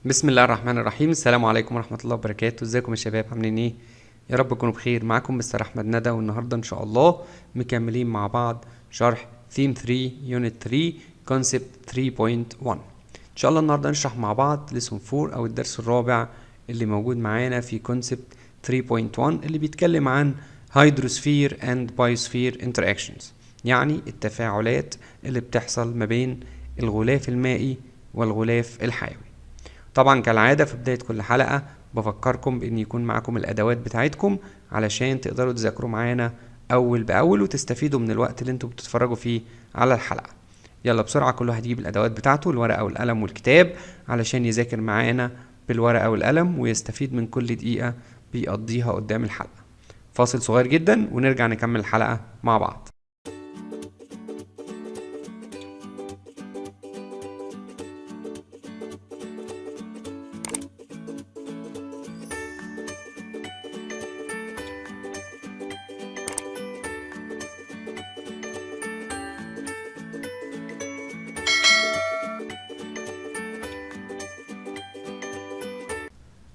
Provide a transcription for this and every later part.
بسم الله الرحمن الرحيم. السلام عليكم ورحمة الله وبركاته. ازيكم يا شباب، عاملين ايه؟ يا رب تكونوا بخير. معاكم مستر احمد ندى، والنهارده ان شاء الله مكملين مع بعض شرح ثيم 3 unit 3 concept 3.1. ان شاء الله النهارده نشرح مع بعض lesson 4 او الدرس الرابع اللي موجود معانا في concept 3.1 اللي بيتكلم عن hydrosphere and biosphere interactions، يعني التفاعلات اللي بتحصل ما بين الغلاف المائي والغلاف الحيوي. طبعا كالعادة في بداية كل حلقة بفكركم بان يكون معاكم الادوات بتاعتكم علشان تقدروا تذاكروا معانا اول باول وتستفيدوا من الوقت اللي انتوا بتتفرجوا فيه على الحلقة. يلا بسرعة كل واحد يجيب الادوات بتاعته، الورقة والقلم والكتاب، علشان يذاكر معانا بالورقة والقلم ويستفيد من كل دقيقة بيقضيها قدام الحلقة. فاصل صغير جدا ونرجع نكمل الحلقة مع بعض.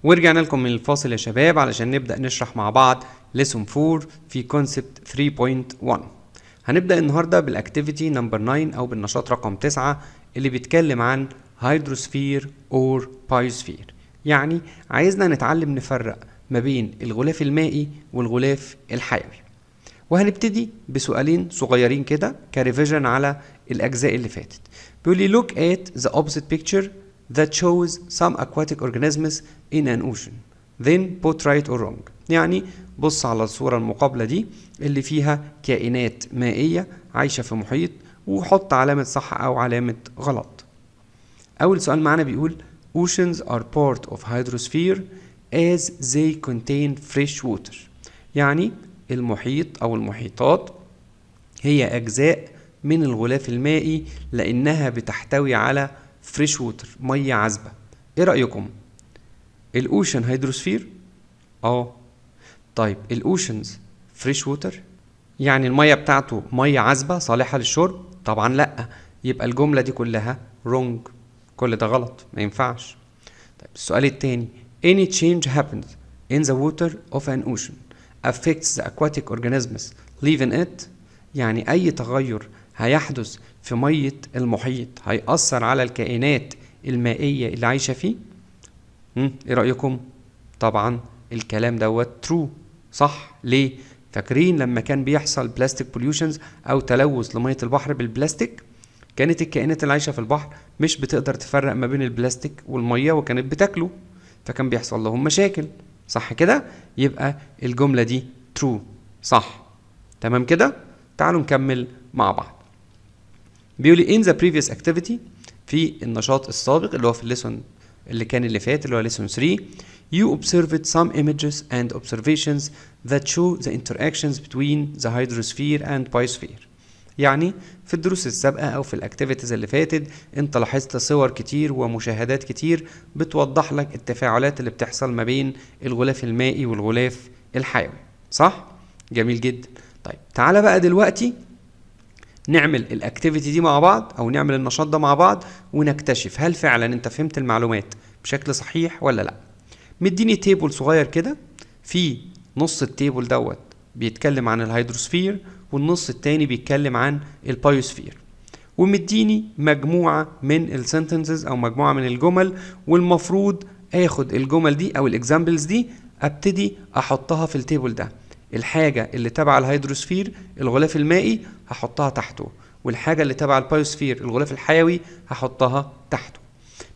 ورجعنا لكم من الفاصل يا شباب علشان نبدأ نشرح مع بعض lesson 4 في concept 3.1. هنبدأ النهاردة بال activity number 9 أو بالنشاط رقم 9 اللي بيتكلم عن hydrosphere or biosphere، يعني عايزنا نتعلم نفرق ما بين الغلاف المائي والغلاف الحيوي. وهنبتدي بسؤالين صغيرين كده ك revision على الأجزاء اللي فاتت. بيقول لي look at the opposite picture that shows some aquatic organisms in an ocean, then put right or wrong. يعني بص على الصورة المقابلة دي اللي فيها كائنات مائية عايشة في محيط وحط علامة صح أو علامة غلط. أول سؤال معانا بيقول oceans are part of hydrosphere as they contain fresh water. يعني المحيط أو المحيطات هي أجزاء من الغلاف المائي لأنها بتحتوي على fresh water، مية عذبة. ايه رأيكم؟ ال ocean hydrosphere؟ طيب ال oceans fresh water، يعني المية بتاعته مية عذبة صالحة للشرب؟ طبعا لا، يبقى الجملة دي كلها wrong، كل ده غلط، ما ينفعش. طيب السؤال التاني any change happens in the water of an ocean affects the aquatic organisms living it. يعني أي تغير هيحدث في مية المحيط هيأثر على الكائنات المائية اللي عايشة فيه؟ ايه رأيكم؟ طبعا الكلام دوت true، صح. ليه؟ فاكرين لما كان بيحصل plastic pollutions او تلوث لمية البحر بالبلاستيك، كانت الكائنات اللي عايشة في البحر مش بتقدر تفرق ما بين البلاستيك والمية وكانت بتاكله، فكان بيحصل لهم مشاكل، صح كده؟ يبقى الجملة دي true، صح. تمام كده؟ تعالوا نكمل مع بعض. بيقول لي in the previous activity، في النشاط السابق اللي هو في ال lesson اللي كان اللي فات اللي هو lesson 3، you observed some images and observations that show the interactions between the hydrosphere and biosphere. يعني في الدروس السابقة أو في ال activities اللي فاتت انت لاحظت صور كتير ومشاهدات كتير بتوضح لك التفاعلات اللي بتحصل ما بين الغلاف المائي والغلاف الحيوي، صح؟ جميل جدا. طيب تعالى بقى دلوقتي نعمل ال activity دي مع بعض او نعمل النشاط ده مع بعض ونكتشف هل فعلا انت فهمت المعلومات بشكل صحيح ولا لا. مديني table صغير كده، في نص ال table دوت بيتكلم عن ال hydrosphere والنص التاني بيتكلم عن ال biosphere، ومديني مجموعة من ال sentences او مجموعة من الجمل، والمفروض اخد الجمل دي او ال examples دي ابتدي احطها في ال table ده. الحاجة اللي تبع ال hydrosphere الغلاف المائي هحطها تحته، والحاجة اللي تبع ال biosphere الغلاف الحيوي هحطها تحته.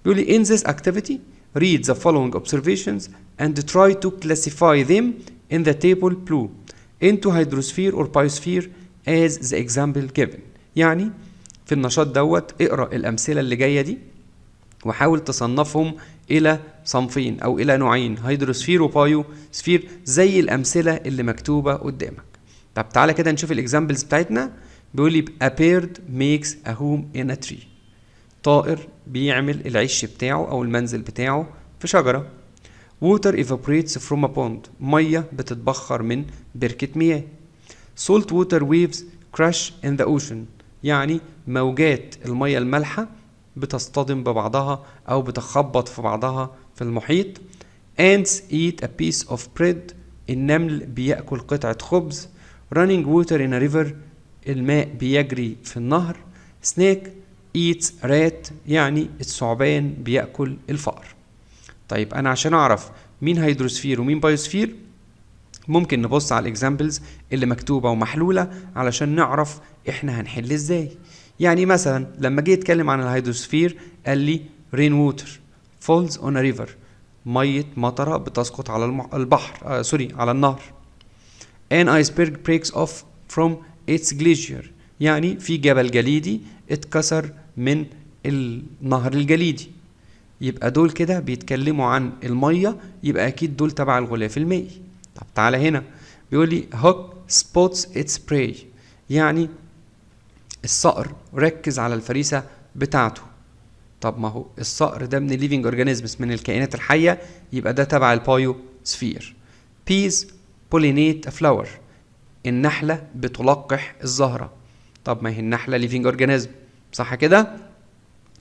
بيقول لي in this activity read the following observations and try to classify them in the table below into hydrosphere or biosphere as the example given. يعني في النشاط دوت اقرأ الأمثلة اللي جاية دي وحاول تصنفهم إلى صنفين أو إلى نوعين، hydrosphere و biosphere، زي الأمثلة اللي مكتوبة قدامك. طب تعالى كده نشوف ال examples بتاعتنا. بيقول لي a bird makes a home in a tree، طائر بيعمل العش بتاعه أو المنزل بتاعه في شجرة. water evaporates from a pond، مية بتتبخر من بركة مياه. salt water waves crash in the ocean، يعني موجات المية المالحة بتصطدم ببعضها أو بتخبط في بعضها في المحيط. Ants eat a piece of bread، النمل بيأكل قطعة خبز. Running water in a river، الماء بيجري في النهر. Snake eats rat، يعني الثعبان بيأكل الفأر. طيب أنا عشان أعرف مين hydrosphere ومين biosphere ممكن نبص على ال examples اللي مكتوبة ومحلولة علشان نعرف احنا هنحل ازاي. يعني مثلا لما جه يتكلم عن ال hydrosphere قال لي rain water falls on a river، مية مطرة بتسقط على البحر، sorry، على النهر. an iceberg breaks off from its glacier، يعني في جبل جليدي اتكسر من النهر الجليدي. يبقى دول كده بيتكلموا عن المية، يبقى أكيد دول تبع الغلاف المائي. طب تعالى هنا بيقول لي hawk spots its prey، يعني الصقر ركز على الفريسة بتاعته. طب ما هو الصقر ده من ال living organisms، من الكائنات الحية، يبقى ده تبع ال biosphere. bees pollinate a flower، النحلة بتلقح الزهرة. طب ما هي النحلة living organism، صح كده؟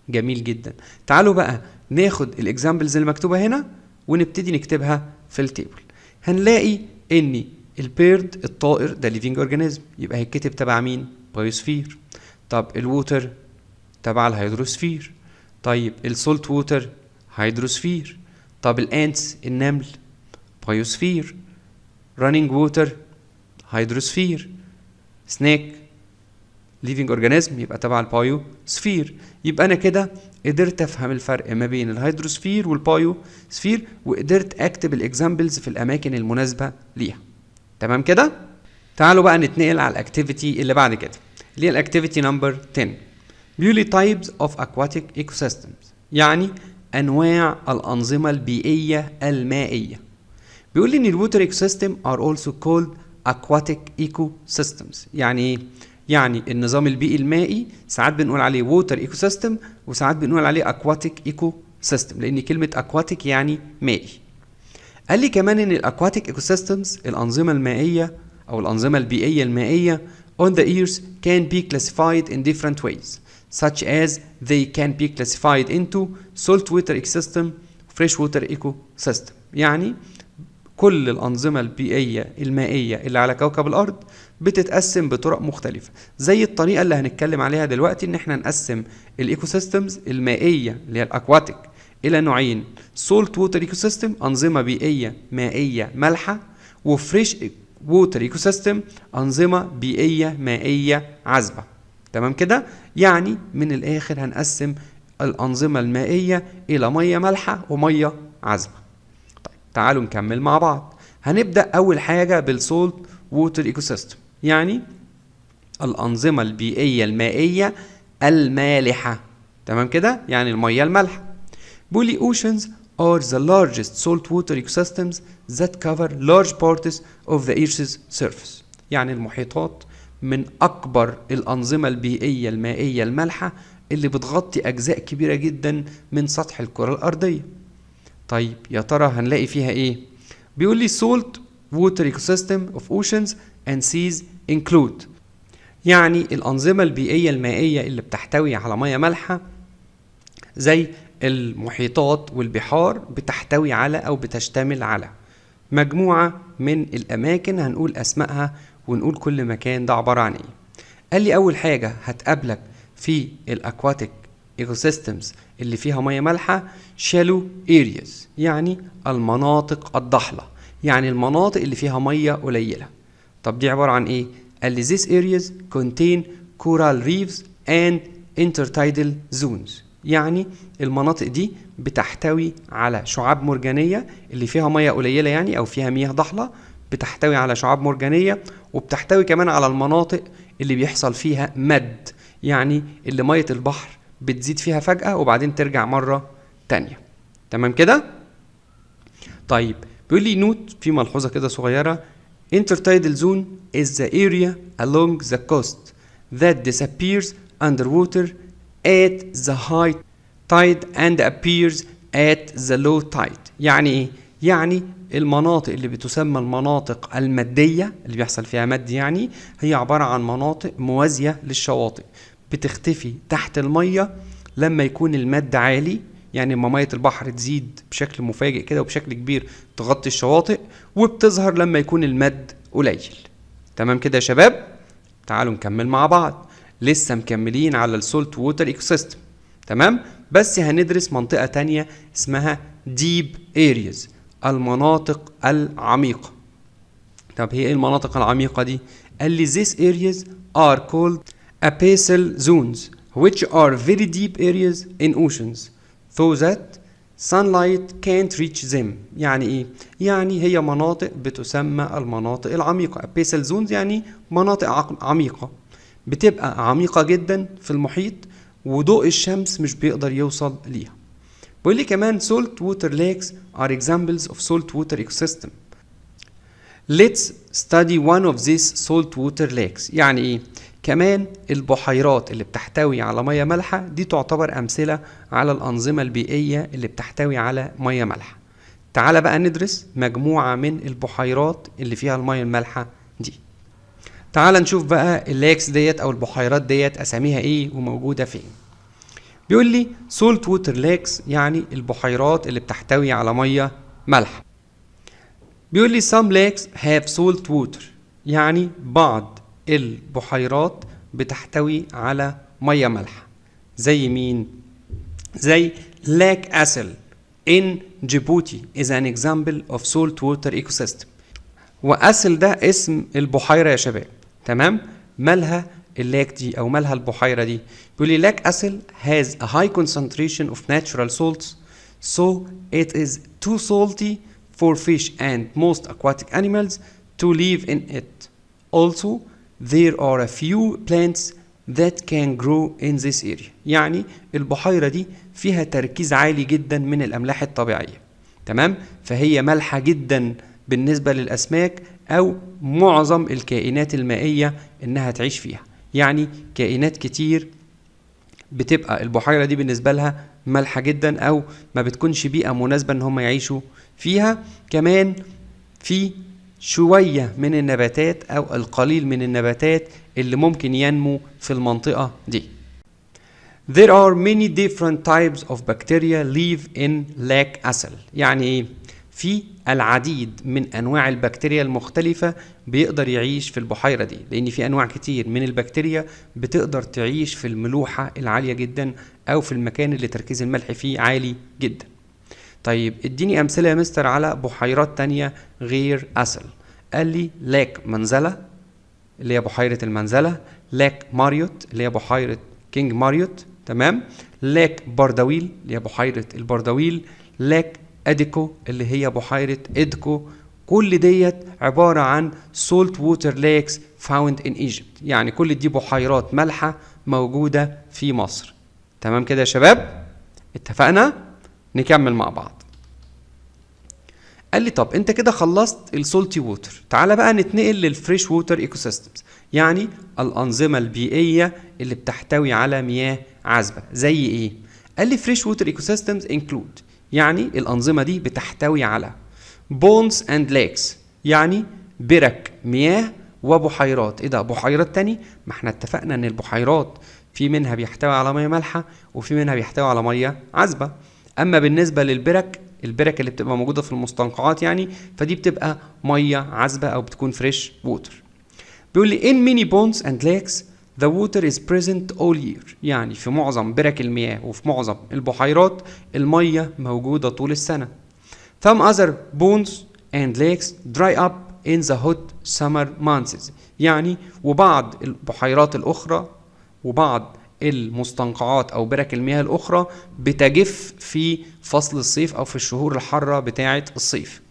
جميل جدا. تعالوا بقى ناخد ال examples اللي مكتوبة هنا ونبتدي نكتبها في ال table. هنلاقي ان ال bird الطائر ده living organism، يبقى هيتكتب تبع مين؟ biosphere. طب ال water تبع ال hydrosphere. طيب ال salt water hydrosphere. طب ال ants النمل biosphere. running water hydrosphere. snake living organism يبقى تبع ال biosphere. يبقى انا كده قدرت افهم الفرق ما بين ال hydrosphere وال biosphere، وقدرت اكتب ال examples في الاماكن المناسبه ليها. تمام كده؟ تعالوا بقى نتنقل على ال activity اللي بعد كده، اللي هي ال activity number 10. بيقول لي types of aquatic ecosystems، يعني انواع الانظمه البيئيه المائيه. بيقول لي ان ال water ecosystem are also called aquatic ecosystems. يعني ايه؟ يعني النظام البيئي المائي ساعات بنقول عليه water ecosystem وساعات بنقول عليه aquatic ecosystem، لان كلمه aquatic يعني مائي. قال لي كمان ان ال aquatic ecosystems، الانظمه المائيه او الانظمه البيئيه المائيه، on the earth can be classified in different ways, such as they can be classified into salt water ecosystem, fresh water ecosystem. يعني كل الأنظمة البيئية المائية اللي على كوكب الأرض بتتقسم بطرق مختلفة، زي الطريقة اللي هنتكلم عليها دلوقتي، إن احنا نقسم ال ecosystems المائية اللي هي ال aquatic إلى نوعين: salt water ecosystem، أنظمة بيئية مائية مالحة، و fresh water ecosystem، أنظمة بيئية مائية عذبة. تمام كده؟ يعني من الآخر هنقسم الأنظمة المائية إلى مية مالحة ومية عذبة. طيب تعالوا نكمل مع بعض. هنبدأ أول حاجة بال salt water ecosystem، يعني الأنظمة البيئية المائية المالحة. تمام كده؟ يعني المية المالحة. بيقولي oceans are the largest saltwater ecosystems that cover large parts of the Earth's surface. يعني المحيطات من أكبر الأنظمة البيئية المائية المالحة اللي بتغطي أجزاء كبيرة جدا من سطح الكرة الأرضية. طيب يا ترى هنلاقي فيها إيه؟ بيقول لي salt water ecosystem of oceans and seas include، يعني الأنظمة البيئية المائية اللي بتحتوي على مية مالحة زي المحيطات والبحار بتحتوي على أو بتشتمل على مجموعة من الأماكن، هنقول أسمائها ونقول كل مكان ده عبارة عن إيه. قال لي أول حاجة هتقابلك في ال aquatic ecosystems اللي فيها مية مالحة shallow areas، يعني المناطق الضحلة، يعني المناطق اللي فيها مية قليلة. طب دي عبارة عن ايه؟ قال لي these areas contain coral reefs and intertidal zones، يعني المناطق دي بتحتوي على شعاب مرجانية اللي فيها مية قليلة يعني أو فيها مياه ضحلة، بتحتوي على شعاب مرجانية وبتحتوي كمان على المناطق اللي بيحصل فيها مد، يعني اللي مية البحر بتزيد فيها فجأة وبعدين ترجع مرة تانية. تمام كده؟ طيب بيقول لي note، في ملحوظة كده صغيرة: intertidal zone is the area along the coast that disappears underwater at the high tide and appears at the low tide. يعني ايه؟ يعني المناطق اللي بتسمى المناطق المدية اللي بيحصل فيها مد، يعني هي عبارة عن مناطق موازية للشواطئ بتختفي تحت المية لما يكون المد عالي، يعني لما مية البحر تزيد بشكل مفاجئ كده وبشكل كبير تغطي الشواطئ، وبتظهر لما يكون المد قليل. تمام كده يا شباب؟ تعالوا نكمل مع بعض، لسه مكملين على ال salt water ecosystem. تمام، بس هندرس منطقة تانية اسمها deep areas، المناطق العميقة. طب هي ايه المناطق العميقة دي؟ قال لي these areas are called abyssal zones which are very deep areas in oceans so that sunlight can't reach them. يعني ايه؟ يعني هي مناطق بتسمى المناطق العميقة، abyssal zones يعني مناطق عميقة، بتبقى عميقة جدا في المحيط وضوء الشمس مش بيقدر يوصل ليها. بيقول لي كمان salt water lakes are examples of salt water ecosystem. Let's study one of these salt water lakes. يعني ايه؟ كمان البحيرات اللي بتحتوي على مية مالحة دي تعتبر أمثلة على الأنظمة البيئية اللي بتحتوي على مية مالحة. تعال بقى ندرس مجموعة من البحيرات اللي فيها المية المالحة دي. تعال نشوف بقى ال lakes ديت أو البحيرات ديت أساميها إيه وموجودة فين. بيقول لي salt water lakes يعني البحيرات اللي بتحتوي على مية مالحة. بيقول لي some lakes have salt water، يعني بعض البحيرات بتحتوي على مية مالحة. زي مين؟ زي Lake Assal in Djibouti is an example of salt water ecosystem. وأسل ده اسم البحيرة يا شباب. تمام؟ مالها ال lake دي أو مالها البحيرة دي؟ بيقول لي Lake Assal has a high concentration of natural salts so it is too salty for fish and most aquatic animals to live in it. Also there are a few plants that can grow in this area. يعني البحيرة دي فيها تركيز عالي جدا من الأملاح الطبيعية. تمام؟ فهي مالحة جدا بالنسبة للأسماك أو معظم الكائنات المائية إنها تعيش فيها. يعني كائنات كتير بتبقى البحيرة دي بالنسبة لها مالحة جدا أو ما بتكونش بيئة مناسبة إن هم يعيشوا فيها. كمان في شوية من النباتات أو القليل من النباتات اللي ممكن ينمو في المنطقة دي. There are many different types of bacteria live in Lake Assal. يعني ايه؟ في العديد من انواع البكتيريا المختلفة بيقدر يعيش في البحيرة دي، لان في انواع كتير من البكتيريا بتقدر تعيش في الملوحة العالية جدا او في المكان اللي تركيز الملح فيه عالي جدا. طيب اديني امثلة يا مستر على بحيرات تانية غير أسل. قال لي Lake Manzala اللي هي بحيرة المنزلة، Lake Mariout اللي هي بحيرة King Mariout، تمام، Lake Bardawil اللي هي بحيرة البردويل، Lake Edku اللي هي بحيرة إدكو. كل ديت عبارة عن salt water lakes found in Egypt، يعني كل دي بحيرات مالحة موجودة في مصر. تمام كده يا شباب؟ اتفقنا؟ نكمل مع بعض. قال لي طب انت كده خلصت ال salty water، تعالى بقى نتنقل لل fresh water ecosystems، يعني الانظمة البيئية اللي بتحتوي على مياه عذبه. زي ايه؟ قال لي fresh water ecosystems include، يعني الانظمة دي بتحتوي على ponds and lakes، يعني برك مياه وبحيرات. ايه ده، بحيرات تاني؟ ما احنا اتفقنا ان البحيرات في منها بيحتوي على مية مالحة وفي منها بيحتوي على مية عذبه. اما بالنسبة للبرك، البرك اللي بتبقى موجودة في المستنقعات يعني، فدي بتبقى مية عذبه او بتكون fresh water. بيقول لي in many ponds and lakes the water is present all year، يعني في معظم برك المياه وفي معظم البحيرات المية موجودة طول السنة. Some other ponds and lakes dry up in the hot summer months، يعني وبعض البحيرات الأخرى وبعض المستنقعات أو برك المياه الأخرى بتجف في فصل الصيف أو في الشهور الحارة بتاعة الصيف.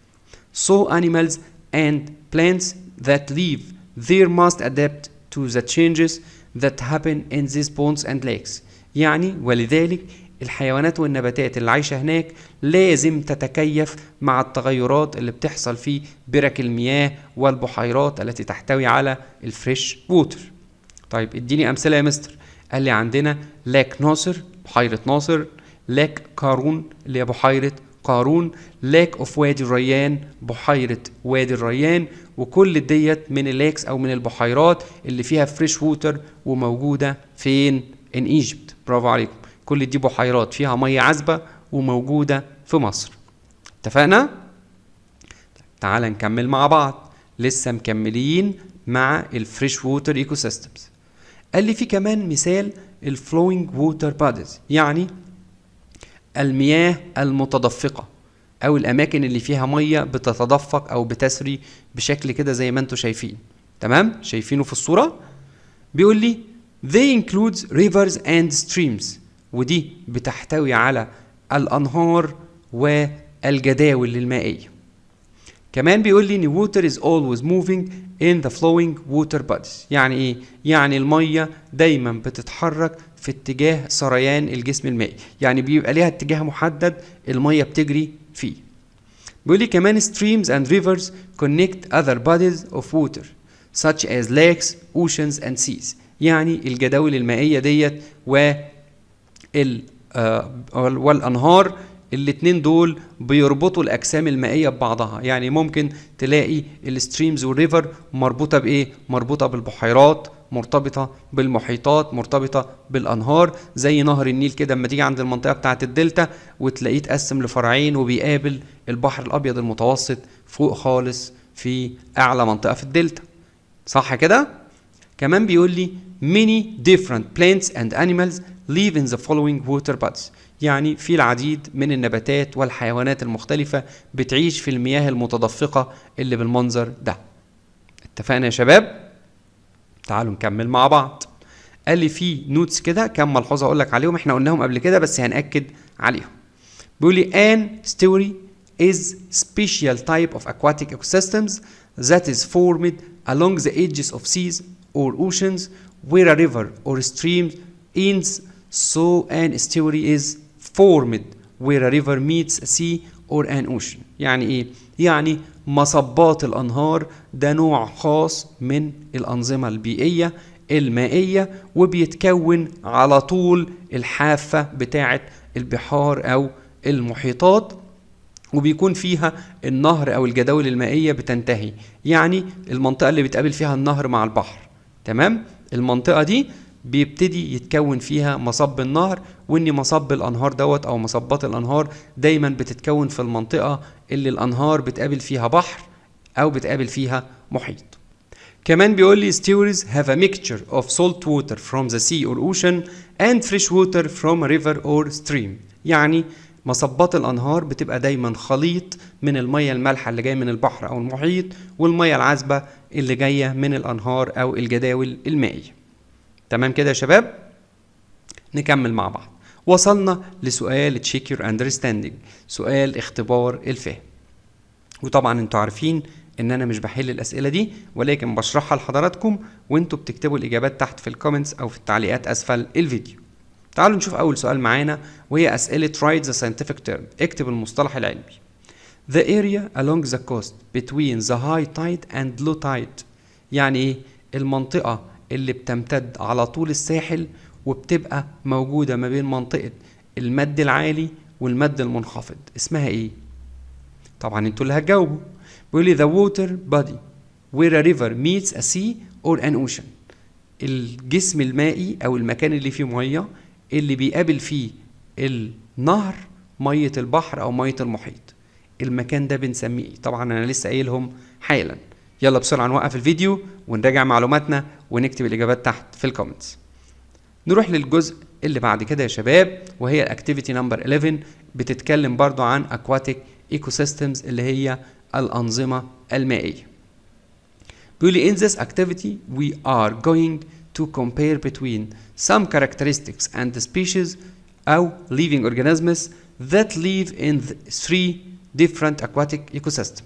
So animals and plants that live there must adapt to the changes that happen in these ponds and lakes، يعني ولذلك الحيوانات والنباتات اللي عايشة هناك لازم تتكيف مع التغيرات اللي بتحصل في برك المياه والبحيرات التي تحتوي على ال fresh water. طيب اديني أمثلة يا مستر. قال لي عندنا Lake ناصر بحيرة ناصر، Lake قارون اللي هي بحيرة قارون، Lake of وادي الريان بحيرة وادي الريان، وكل ديت من ال lakes او من البحيرات اللي فيها fresh water وموجودة فين؟ in Egypt. برافو عليكم. كل دي بحيرات فيها مية عذبة وموجودة في مصر. اتفقنا؟ تعال نكمل مع بعض، لسه مكملين مع ال fresh water ecosystems. قال لي في كمان مثال ال flowing water bodies، يعني المياه المتدفقة او الاماكن اللي فيها مية بتتدفق او بتسري بشكل كده زي ما انتم شايفين. تمام؟ شايفينه في الصورة. بيقول لي they includes rivers and streams، ودي بتحتوي على الانهار والجداول المائية. كمان بيقول لي ان water is always moving in the flowing water bodies. يعني ايه؟ يعني المية دايما بتتحرك في اتجاه سريان الجسم المائي، يعني بيبقى ليها اتجاه محدد المية بتجري فيه. بيقول لي كمان streams and rivers connect other bodies of water such as lakes, oceans and seas. يعني الجداول المائية ديت والأنهار الاتنين دول بيربطوا الأجسام المائية ببعضها. يعني ممكن تلاقي ال streams وال river مربوطة بإيه؟ مربوطة بالبحيرات، مرتبطة بالمحيطات، مرتبطة بالأنهار، زي نهر النيل كده اما تيجي عند المنطقة بتاعة الدلتا وتلاقيه اتقسم لفرعين وبيقابل البحر الأبيض المتوسط فوق خالص في أعلى منطقة في الدلتا. صح كده؟ كمان بيقول لي many different plants and animals live in the flowing water bodies. يعني في العديد من النباتات والحيوانات المختلفة بتعيش في المياه المتدفقة اللي بالمنظر ده. اتفقنا يا شباب؟ تعالوا نكمل مع بعض. قال لي في notes كده كم ملحوظة اقول لك عليهم، احنا قلناهم قبل كده بس هنأكد عليهم. بيقول لي an estuary is special type of aquatic ecosystems that is formed along the edges of seas or oceans where a river or stream ends. So an estuary is formed where a river meets a sea or an ocean. يعني ايه؟ يعني مصبات الانهار ده نوع خاص من الانظمة البيئية المائية، وبيتكون على طول الحافة بتاعه البحار او المحيطات، وبيكون فيها النهر او الجداول المائية بتنتهي، يعني المنطقة اللي بتقابل فيها النهر مع البحر. تمام؟ المنطقة دي بيبتدي يتكون فيها مصب النهر، وان مصب الانهار دوت او مصبات الانهار دايما بتتكون في المنطقة اللي الانهار بتقابل فيها بحر او بتقابل فيها محيط. كمان بيقول لي estuaries have a mixture of salt water from the sea or ocean and fresh water from a river or stream. يعني مصبات الانهار بتبقى دايما خليط من المية المالحه اللي جاية من البحر او المحيط والمية العذبة اللي جاية من الانهار او الجداول المائية. تمام كده يا شباب؟ نكمل مع بعض. وصلنا لسؤال check your understanding، سؤال اختبار الفهم. وطبعا انتوا عارفين ان انا مش بحل الاسئلة دي، ولكن بشرحها لحضراتكم وانتوا بتكتبوا الاجابات تحت في ال comments او في التعليقات اسفل الفيديو. تعالوا نشوف اول سؤال معانا، وهي اسئلة write the scientific term، اكتب المصطلح العلمي. The area along the coast between the high tide and low tide. يعني ايه؟ المنطقة اللي بتمتد على طول الساحل وبتبقى موجودة ما بين منطقة المد العالي والمد المنخفض، اسمها ايه؟ طبعا انتوا اللي هتجاوبوا. بيقول لي the water body where a river meets a sea or an ocean. الجسم المائي او المكان اللي فيه مية اللي بيقابل فيه النهر مية البحر او مية المحيط، المكان ده بنسميه ايه؟ طبعا انا لسه قايلهم حالا. يلا بسرعة نوقف الفيديو ونراجع معلوماتنا ونكتب الاجابات تحت في ال comments. نروح للجزء اللي بعد كده يا شباب، وهي ال activity number 11، بتتكلم برضو عن aquatic ecosystems اللي هي الأنظمة المائية. بيقول لي in this activity we are going to compare between some characteristics and the species أو living organisms that live in the three different aquatic ecosystems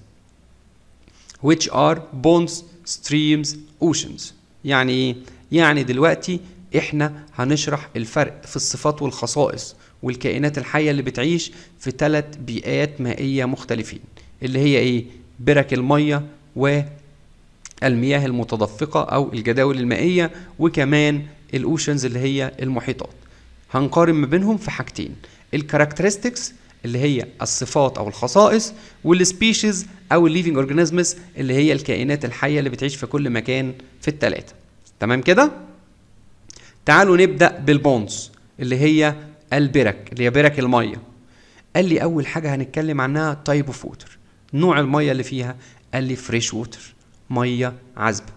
which are ponds, streams, oceans. يعني ايه؟ يعني دلوقتي احنا هنشرح الفرق في الصفات والخصائص والكائنات الحية اللي بتعيش في ثلاث بيئات مائية مختلفين، اللي هي ايه؟ برك المية والمياه المتدفقة او الجداول المائية، وكمان ال oceans اللي هي المحيطات. هنقارن ما بينهم في حاجتين: ال characteristics اللي هي الصفات او الخصائص، وال species او ال living organisms اللي هي الكائنات الحية اللي بتعيش في كل مكان في الثلاثة. تمام كده؟ تعالوا نبدا بال ponds اللي هي البرك اللي هي برك المية. قال لي اول حاجة هنتكلم عنها type of water، نوع المية اللي فيها. قال لي fresh water، مية عذبه.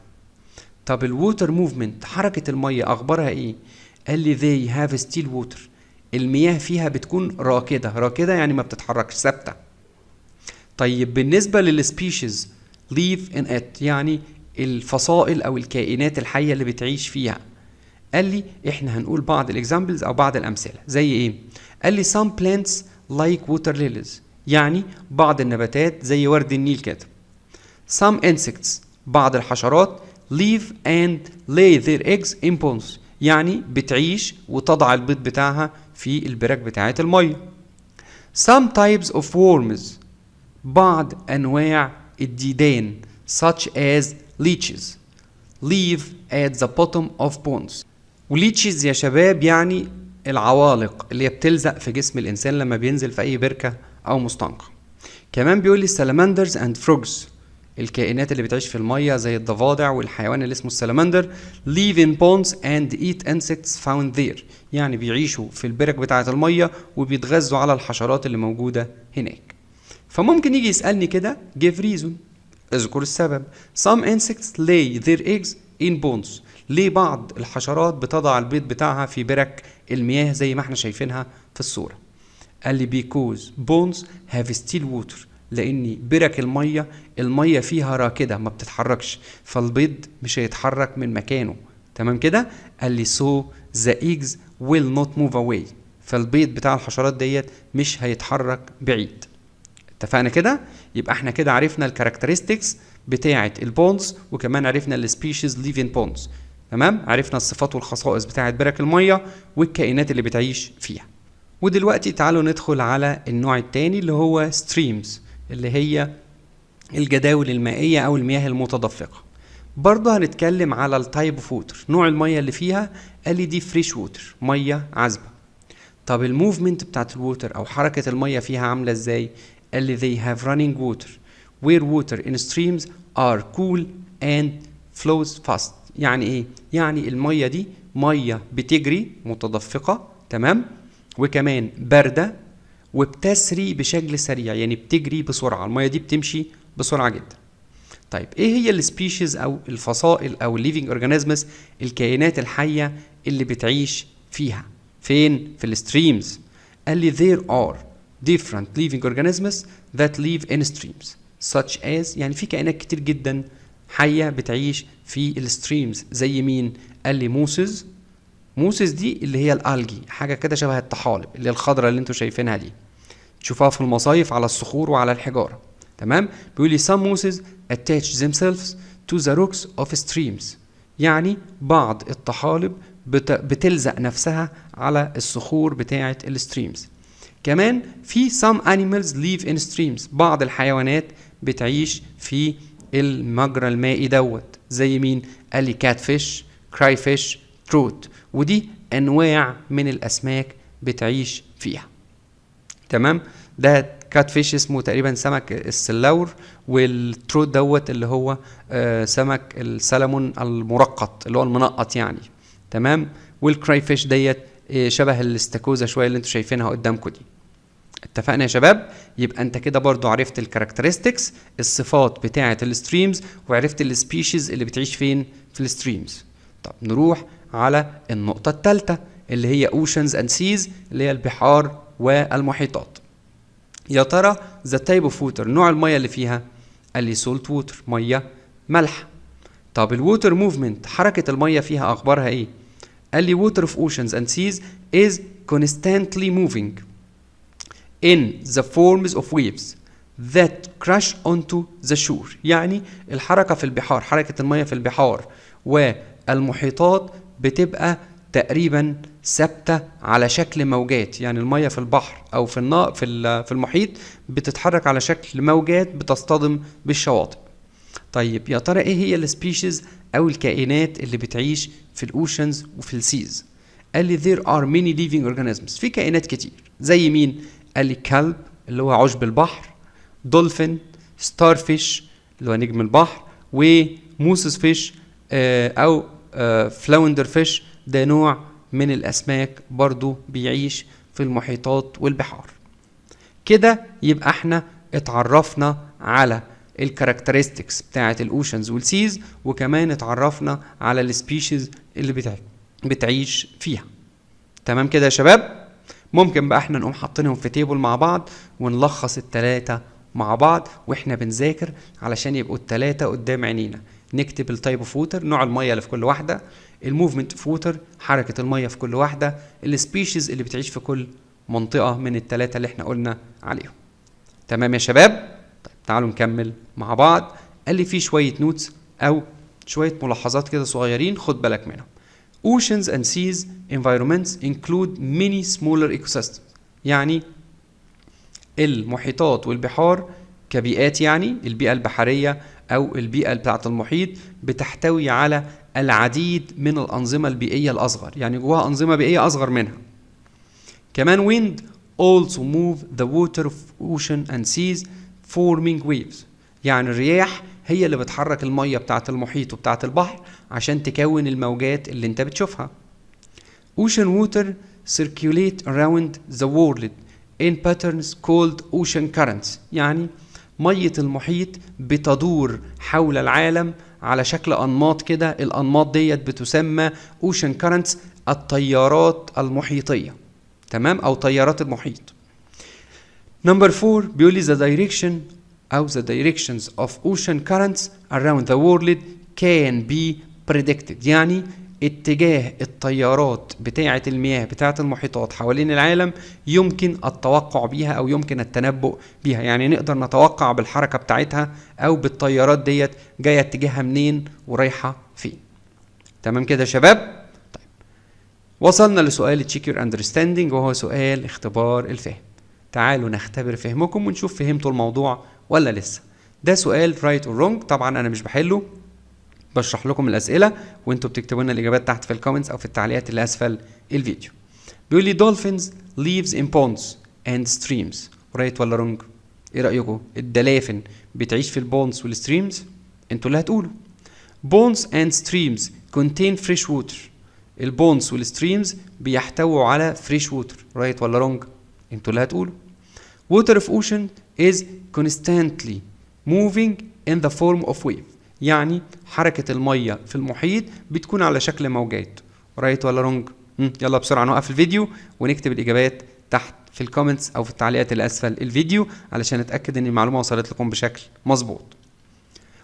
طب ال water movement، حركة المية اخبارها ايه؟ قال لي they have still water، المياه فيها بتكون راكده، راكده يعني ما بتتحركش، ثابته. طيب بالنسبة لل species live in it، يعني الفصائل او الكائنات الحية اللي بتعيش فيها. قال لي احنا هنقول بعض ال examples او بعض الامثلة زي ايه؟ قال لي some plants like water lilies، يعني بعض النباتات زي ورد النيل كده. some insects، بعض الحشرات، live and lay their eggs in ponds، يعني بتعيش وتضع البيض بتاعها في البرك بتاعت المية. some types of worms، بعض أنواع الديدان، such as leeches live at the bottom of ponds. و leeches يا شباب يعني العوالق اللي هي بتلزق في جسم الإنسان لما بينزل في أي بركة أو مستنقع. كمان بيقول لي salamanders and frogs، الكائنات اللي بتعيش في المية زي الضفادع والحيوان اللي اسمه السلمندر، live in ponds and eat insects found there، يعني بيعيشوا في البرك بتاعة المية وبيتغذوا على الحشرات اللي موجودة هناك. فممكن يجي يسألني كده give reason، اذكر السبب. some insects lay their eggs in ponds، ليه بعض الحشرات بتضع البيض بتاعها في برك المياه زي ما احنا شايفينها في الصورة؟ قال لي because ponds have still water، لان برك المية المية فيها راكدة ما بتتحركش، فالبيض مش هيتحرك من مكانه. تمام كده؟ قال لي so the eggs will not move away، فالبيض بتاع الحشرات ديت مش هيتحرك بعيد. اتفقنا كده؟ يبقى احنا كده عرفنا ال characteristics بتاعه ال ponds، وكمان عرفنا ال species live in ponds. تمام، عرفنا الصفات والخصائص بتاعه برك المية والكائنات اللي بتعيش فيها. ودلوقتي تعالوا ندخل على النوع التاني اللي هو streams، اللي هي الجداول المائية أو المياه المتدفقة. برضه هنتكلم على ال type of water، نوع المية اللي فيها. قال لي دي fresh water، مية عذبة. طب ال movement بتاعت ال water او حركة المية فيها عاملة ازاي؟ قال لي they have running water where water in streams are cool and flows fast. يعني ايه؟ يعني المية دي مية بتجري متدفقة، تمام، وكمان باردة وبتسري بشكل سريع، يعني بتجري بسرعة، المية دي بتمشي بسرعة جدا. طيب ايه هي ال species او الفصائل او ال living organisms، الكائنات الحية اللي بتعيش فيها؟ فين؟ في ال streams. قال لي there are different living organisms that live in streams such as، يعني في كائنات كتير جدا حية بتعيش في ال streams زي مين؟ قال لي mosses، mosses دي اللي هي ال algae، حاجة كده شبه الطحالب اللي هي الخضرة اللي انتوا شايفينها دي، تشوفوها في المصايف على الصخور وعلى الحجارة. تمام، بيقول لي some mosses attach themselves to the rocks of streams، يعني بعض الطحالب بتلزق نفسها على الصخور بتاعة ال streams. كمان في some animals live in streams، بعض الحيوانات بتعيش في المجرى المائي دوت زي مين؟ قال لي catfish، crayfish، trout، ودي انواع من الاسماك بتعيش فيها. تمام، ده catfish اسمه تقريبا سمك السلور، وال trout دوت اللي هو سمك السلمون المرقط اللي هو المنقط يعني. تمام، وال crayfish ديت شبه الاستاكوزا شوية اللي انتوا شايفينها قدامكم دي. اتفقنا يا شباب؟ يبقى انت كده برضو عرفت ال characteristics، الصفات بتاعه ال streams، وعرفت ال species اللي بتعيش فين؟ في ال streams. طب نروح على النقطة الثالثة اللي هي oceans and seas، اللي هي البحار والمحيطات. يا ترى the type of water، نوع المية اللي فيها؟ قال لي salt water، مية مالحه. طب ال water movement، حركة المية فيها اخبارها ايه؟ قال لي water of oceans and seas is constantly moving in the forms of waves that crash onto the shore. يعني الحركة في البحار، حركة المية في البحار والمحيطات بتبقى تقريبا ثابتة على شكل موجات، يعني المية في البحر أو في النا في في المحيط بتتحرك على شكل موجات بتصطدم بالشواطئ. طيب يا ترى ايه هي ال species او الكائنات اللي بتعيش في ال oceans وفي ال seas؟ قال لي there are many living organisms، في كائنات كتير زي مين؟ قال لي كلب اللي هو عشب البحر، dolphin، starfish اللي هو نجم البحر، و moses fish او flounder fish، ده نوع من الاسماك برضو بيعيش في المحيطات والبحار. كده يبقى احنا اتعرفنا على ال characteristics بتاعه ال oceans وال seas، وكمان اتعرفنا على ال species اللي بتعيش فيها. تمام كده يا شباب؟ ممكن بقى احنا نقوم حاطينهم في table مع بعض ونلخص التلاتة مع بعض واحنا بنذاكر علشان يبقوا التلاتة قدام عينينا. نكتب ال type of water، نوع المية اللي في كل واحدة، ال movement of water، حركة المية في كل واحدة، ال species اللي بتعيش في كل منطقة من التلاتة اللي احنا قلنا عليهم. تمام يا شباب؟ طيب تعالوا نكمل مع بعض. قال لي في شوية notes او شوية ملاحظات كده صغيرين خد بالك منهم. Oceans and seas environments include many smaller ecosystems. يعني المحيطات والبحار كبيئات، يعني البيئة البحرية أو البيئة بتاعة المحيط بتحتوي على العديد من الأنظمة البيئية الأصغر، يعني جواها أنظمة بيئية أصغر منها. كمان wind also move the water of ocean and seas forming waves. يعني الرياح هي اللي بتحرك المية بتاعة المحيط وبتاعة البحر عشان تكون الموجات اللي انت بتشوفها. Ocean water circulate around the world in patterns called ocean currents. يعني مية المحيط بتدور حول العالم على شكل أنماط كده، الأنماط ديت بتسمى ocean currents، التيارات المحيطية، تمام، أو تيارات المحيط. Number 4 بيقول لي the direction أو the directions of ocean currents around the world can be predicted. يعني اتجاه التيارات بتاعة المياه بتاعة المحيطات حوالين العالم يمكن التوقع بيها أو يمكن التنبؤ بيها، يعني نقدر نتوقع بالحركة بتاعتها أو بالتيارات ديت جاية اتجاهها منين ورايحة فين. تمام كده يا شباب؟ طيب وصلنا لسؤال check your understanding، وهو سؤال اختبار الفهم. تعالوا نختبر فهمكم ونشوف فهمتوا الموضوع ولا لسه. ده سؤال right or wrong، طبعا انا مش بحله، بشرح لكم الاسئلة وانتوا بتكتبوا لنا الاجابات تحت في ال comments او في التعليقات اللي اسفل الفيديو. بيقول لي dolphins lives in ponds and streams، right ولا wrong؟ ايه رايكم؟ الدلافن بتعيش في ال ponds وال streams؟ انتوا اللي هتقولوا. Ponds and streams contain fresh water. ال ponds وال streams بيحتووا على fresh water، right ولا wrong؟ انتوا اللي هتقولوا. Water of ocean is constantly moving in the form of wave. يعني حركة المية في المحيط بتكون على شكل موجات، right ولا wrong؟ يلا بسرعة نوقف الفيديو ونكتب الإجابات تحت في ال comments أو في التعليقات اللي أسفل الفيديو علشان نتأكد إن المعلومة وصلت لكم بشكل مظبوط.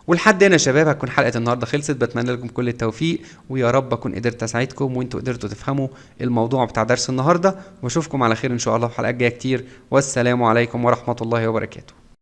ولحد هنا يا شباب هتكون حلقة النهاردة خلصت. بتمنى لكم كل التوفيق، ويا رب أكون قدرت أساعدكم وأنتوا قدرتوا تفهموا الموضوع بتاع درس النهاردة، وأشوفكم على خير إن شاء الله في حلقات جاية كتير. والسلام عليكم ورحمة الله وبركاته.